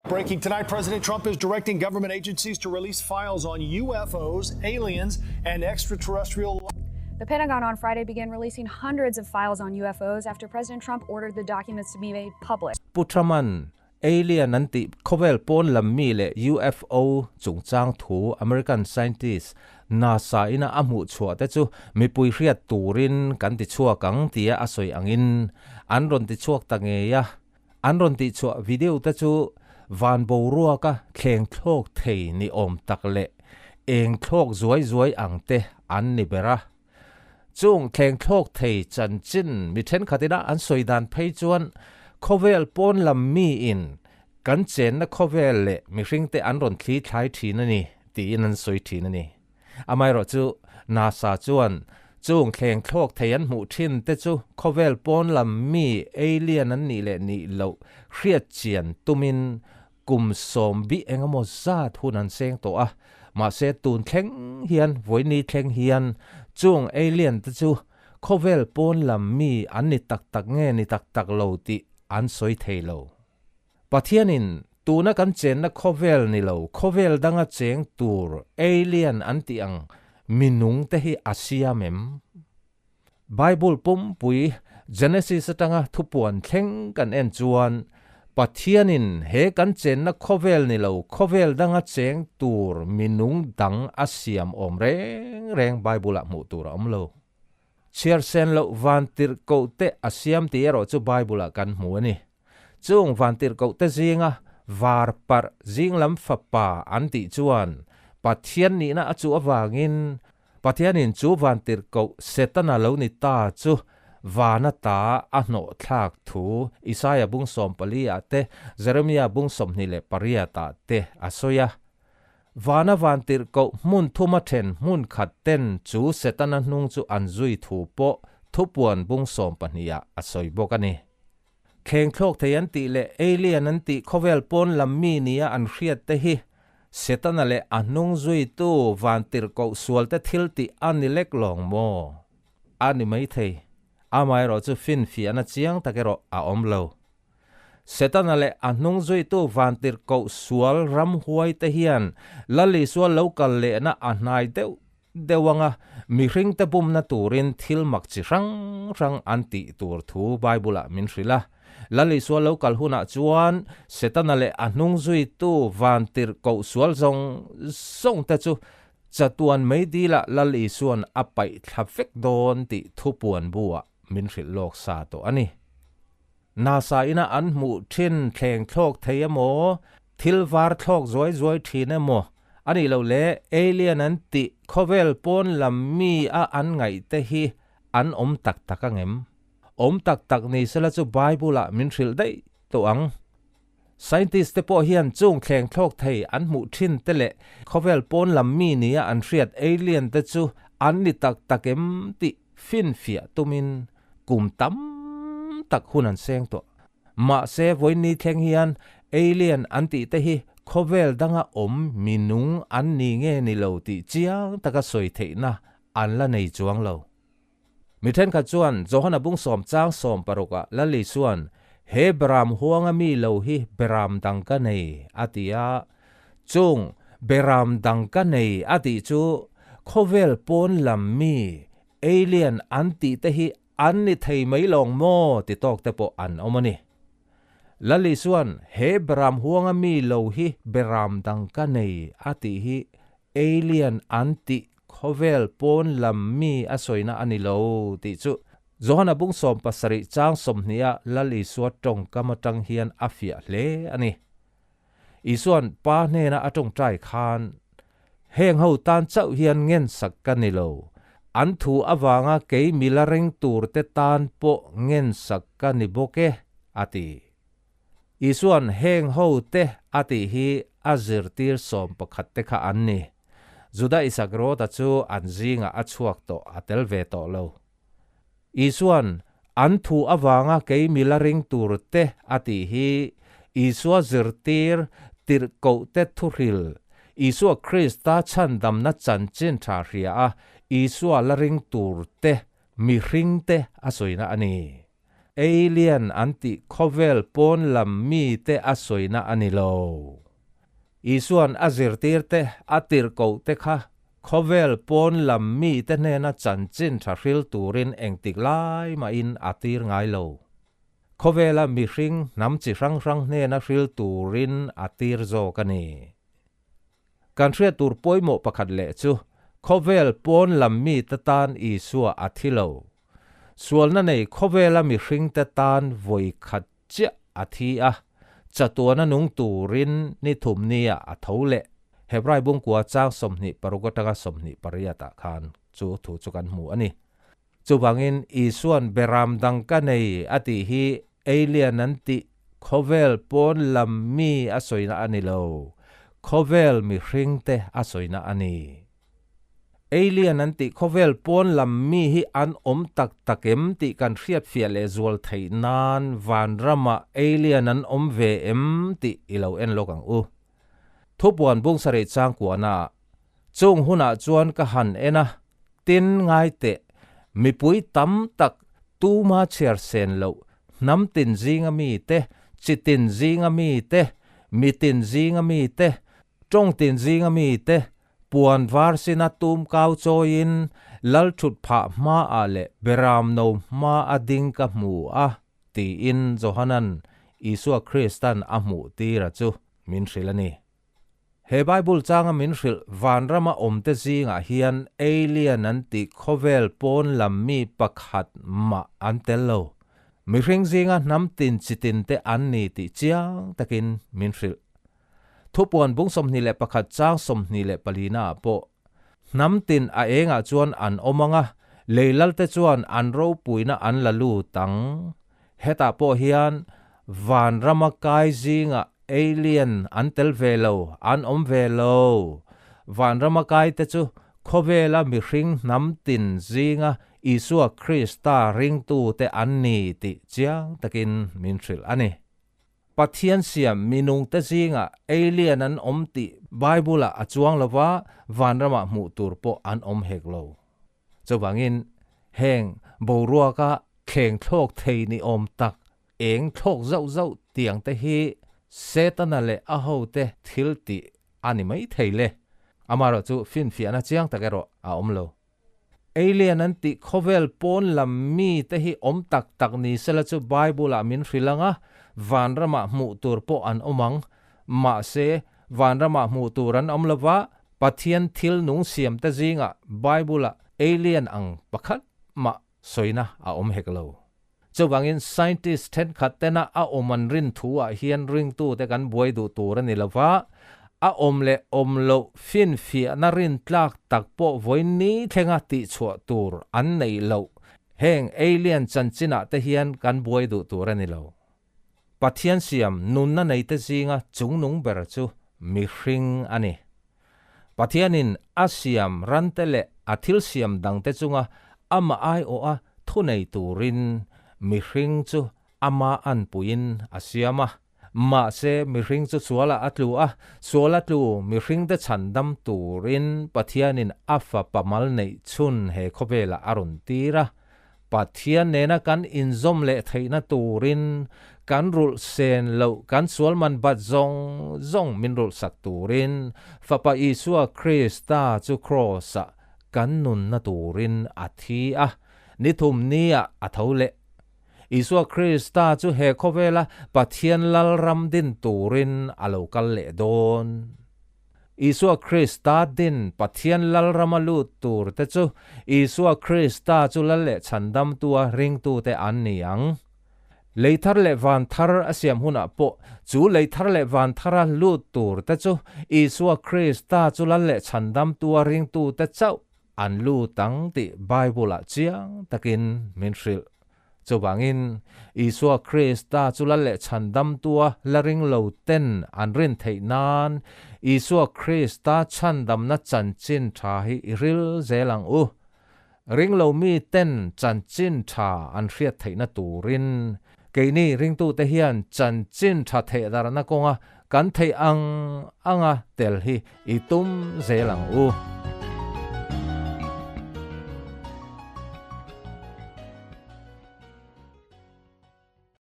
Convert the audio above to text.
Breaking tonight, President Trump is directing government agencies to release files on UFOs, aliens, and extraterrestrial. The Pentagon on Friday began releasing hundreds of files on UFOs after President Trump ordered the documents to be made public. Pu Truman, Alien an tih khawvel pawn lam mi leh UFO chungchang thu American scientist NASA ina a hmuh chhuah te chu mipui hriat turin kan ti chhuak ang tia a sawi angin an rawn ti chhuak ta ngei a. An rawn tih chhuah video te chu van boruaka thleng thlawk thei ni awm tak leh eng thlawk zuai zuai ang te an ni ber a. Chung thleng thlawk thei chanchin mi thenkhatina an sawi dan phei chuan khawvel pawn lam miin kan chenna khawvel leh mihringte an rawn thli thlai thin a ni tiin an sawi thin a ni. Amaherawh chu NASA chuan chung thleng thlawk thei an hmuh thin te chu khawvel pawn lam mi alien an nih leh nih loh hriat chian tumin kum sawm bih engemaw zat hun an seng tawh a, mahse tun thleng hian vawiini thleng hian chung alien te chu khawvel pawn lam mi an ni tak tak nge ni tak tak lo tih an sawi thei lo. Pathianin tuna kan chenna khawvel ni lo, khawvel danga cheng tur alien an tih ang minung te hi a siam em? Bible pumpui Genesis atanga thupuan thleng kan en chuan Pathianin he kan chenna khawvel ni lo, khawvel danga cheng tur minung dang a siam awm reng reng Bible-ah hmuh tur a awm lo. Chhiar sen loh vantirhkoh te a siam tih erawh chu Bible-ah kan hmu a ni. Chung vantirhkohte zinga var parh zinglam fapa an tih chuan Pathian nihna a chuh avangin Pathianin chu vantirhkoh Setana lo ni ta chu vana ta a hnawhthlak thu Isaia bung 14 ah te Jeremia bung 28 ah te a sawi a. Vana vantirhkoh hmun thuma then hmun khat ten chu Setana hnung chu an zui thu pawh thupuan bung 12 ah a sawi bawk a ni. Thleng thlawk thei an tih leh alien an tih khawvel pawn lam mi nia an hriat te hi Setana leh a hnung zuitu vantirhkoh sual te thil tih a ni lek lawng maw? A ni maithei. Amaherawh chu finfiahna chiang tak erawh a awm lo. Setana leh a hnung zuitu vantirhkoh sual ramhuai te hian Lal Isua lo kal lehna a hnai deuh deuh anga mihringte bumna turin thil mak chi hrang hrang an tih tur thu Bible-ah min hrilh a. Lal Isua lo kal hunah chuan Setana leh a hnung zuitu vantirhkoh sual zawng zawngte chu chatuan meidilah Lal Isua'n a paih thla vek dawn tih thupuan bu-ah min hrilh lawk sa tawh a ni. NASA ina an hmuh thin thleng thlawk thei emaw, thil var thlawk zuai zuai thin emaw a nih loh le alien an tih khawvel pawn lam mi a an ngaih te hi an awm tak tak angem? Awm tak tak ni sela chu Bible ah min hrilh daih tawh ang. Scientist te pawh hian chung thleng thlawk thei an hmuh thin te leh khawvel pawn lam mi nia an hriat alien te chu an ni tak tak em tih finfiah tumin kum tam tak hun an seng tawh. Mahse vawiin thleng hian alien an tih te hi khawvel danga awm minung an ni nge ni lo tih chiang taka sawi theihna an la nei chuang lo. Mi thenkhat chuan Johana bung sawm chang sawm parukah Lali chuan he beram huanga mi lo hi beram dang ka nei a ti a, chung beram dang ka nei a tih chu khawvel pawn lam mi Alien an tih te hi an ni thei mai lawng maw ti tawk te pawh an awm a ni. Lali chuan he beram huanga mi lo hi beram dang ka nei a tih hi alien an tih khawvel pawn lam mi a sawina a ni lo tih chu Johana bung 17 chang 20 a Lal Isua tawngkam atang hian a fiah hle a ni. Isuan pa hnena a tawngtai khan heng ho tan chauh hian ngen sak ka ni lo. An thu awanga kei mila reng tur te tan pawh ngen sak ka ni bawk e a ti. Isuan heng ho te a tih hi a zirtir 11 te kha an ni. Juda Isakrawta chu an zingah a chhuak tawh a tel ve tawh lo. Isuan an thu awanga kei mila ring tur te a tih hi Isua zirtir tirhkoh te thuhril Isua Krista chhandamna chanchin tha hria a Isua la ring tur te mihring te a sawina a ni. Alien an tih khawvel pawn lam mite a sawina a ni lo. Isuan a zirtirte a tirhkohte kha khawvel pawn lam mite hnena chanchin tha hril turin engtik lai mahin a tir ngai lo. Khawvela mihring hnam chi hrang hrang hnena hril turin a tir zawk a ni. Kan hriat tur pawimawh pakhat leh chu, khawvel pawn lam mite tan Isua a thi lo. Sualna nei khawvela mihringte tan vawi khat chiah a thi a, chatuana nung turin ni thum nia a tho leh. Hebrai bungkua chang 26 atanga 28 ah khan chu thu chu kan hmu a ni. Chuvangin Isuan beram dang ka nei a tih hi alien an tih khawvel pawn lam mi a sawina a ni lo, khawvel mihringte a sawina a ni. Alien an tih khawvel pawn lam mi hi an awm tak tak em tih kan hriatfiah leh zual theih nan vanramah alien an awm ve em tih i lo en lawk ang u. Thupuan bung sarih changkuahnaah Chung hunah chuan ka han en a, tin ngai teh, mipui tam tak tuma chhiar sen loh, hnam tin zinga mi te, chi tin zinga mi te, mi tin zinga mi te, tawng tin zinga mi te, puan var sina tum kau chawiin lal thut phah hmaah leh beram no hma a ding ka hmu a, tiin Johanan Isua Kristan a hmuh tira chu min hrilh a ni. He Bible changa min hrilh vanrama awmte zingah hian alien an tih khawvel pawn lam mi pakhat mah an tel lo. Mihring zinga hnam tin chi tin te an ni tih chiang takin min hrilh. Thupuan bung 21 chang 24 naah pawh hnam tin a engah chuan an awm ang a, leilalte chuan an ropuina an la lut ang. Hetah pawh hian vanrama kai zingah alien an tel ve lo, an awm ve lo. Vanrama kai te chu khawvela mihring hnam tin zinga Isua Krista ringtute an ni tih chiang takin min hrilh a ni. Pathian siam minungte zingah alien an awm tih Bible-ah a chuang lova, vanramah hmuh tur pawh an awm hek lo. Chuvangin heng boruaka thleng thlawk thei ni awm tak, eng thlawk zauh zauh tiang te hi Setana leh a hote thil tih a ni mai thei le. Amaherawh chu finfiahna chiang tak erawh a awm lo. Alien an tih khawvel pawn lam mi te hi awm tak tak ni sela chu Bible-ah min hrilh ang a, vanramah hmuh tur pawh an awm ang. Mahse, vanramah hmuh tur an awm lova, Pathian thil nung siam te zingah Bible-ah alien ang pakhat mah sawina a awm hek lo. Chuvangin scientist thenkhat tena a awm an rin thu ah hian ringtute kan buai duh tur a ni lova, a awm leh awm loh finfiahna rintlak tak pawh vawi ni thlenga tihchhuah tur an neih loh heng alien chanchinah te hian kan buai duh tur a ni lo. Pathian siam nunna neite zinga chungnung ber chu mihring a ni. Pathianin a siam rante leh a thil siam dangte chunga amah aiawha thunei turin mihring chu ama anpuiin a siam a. Mahse, mihring chu sualah a tlu a, suala tlu mihringte chhandam turin Pathianin a fapa mal neih chhun he khawvelah a rawn tir a. Pathian nena kan inzawm leh theihna turin kan rulh sen loh kan sual man bat zawng zawng min rulh sak turin Fapa Isua Krista chu Kraws-ah kan nunna turin a thi a, ni thum niah a tho leh. Isua Krista chu he khawvela Pathian Lalram din turin a lo kal leh dawn. Isua Krista din Pathian Lalrama lut tur te chu Isua Krista chu Lal leh Chhandamtua ringtute an ni ang. Lei thar leh van thar a siam hunah pawh chu lei thar leh van thara lut tur te chu Isua Krista chu Lal leh Chhandamtua ringtute chauh an lut ang tih Bible-ah chiang takin min hrilh. Chuvangin, Isua Krista chu Lal leh Chhandamtua la ring lo ten an rin theih nan, Isua Krista chhandamna chanchin tha hi i ril zel ang u. Ring lo mi ten chanchin tha an hriat theihna turin, keini ringtute hian chanchin tha thehdarhna kawnga kan theih ang anga tel hi i tum zel ang u.